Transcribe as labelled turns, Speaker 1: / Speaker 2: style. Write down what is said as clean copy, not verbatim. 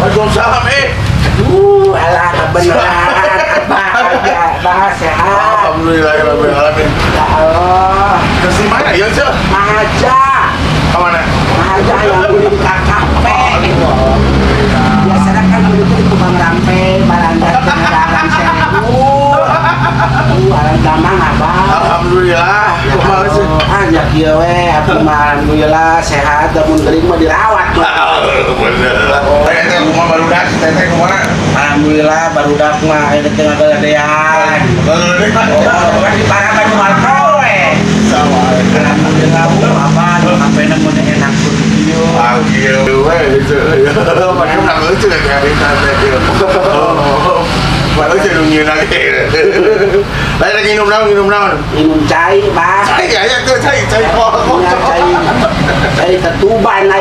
Speaker 1: Waalaikumsalam eh.
Speaker 2: Alah kebenaran Abah aja, Abah sehat.
Speaker 1: Alhamdulillahirabbil alamin.
Speaker 2: Ya Allah.
Speaker 1: Terus di mana ya, Ceu?
Speaker 2: Mahaja.
Speaker 1: Ke mana?
Speaker 2: Mahaja yang beli di KKP. Biasanya kan beli itu di Kubang Rampe, Balanda, Cenderang, Seribu. Alam damang Abah.
Speaker 1: Alhamdulillah. Kumaha sih?
Speaker 2: Ah, ya kieu we, abdi mah alhamdulillah sehat, da mun gering mah dirawat.
Speaker 1: Bener. Teh teh kumaha barudak? Teh teh kumaha?
Speaker 2: Alhamdulillah barudak mah aya teh ngageledean. Oh, kan di paraban moal poe.
Speaker 1: Sama.
Speaker 2: Alhamdulillah, Abah, HP-na mun enak kieu.
Speaker 1: Ah, kieu we gitu. Mana menang lucu ya cerita teh. Oh. Padahal jadi nyieun lagi. Lain lagi minum naon, minum naon?
Speaker 2: Minum cai, Bah.
Speaker 1: Cai ya, tuh cai, cai kok.
Speaker 2: Ya, cai cai tetuban.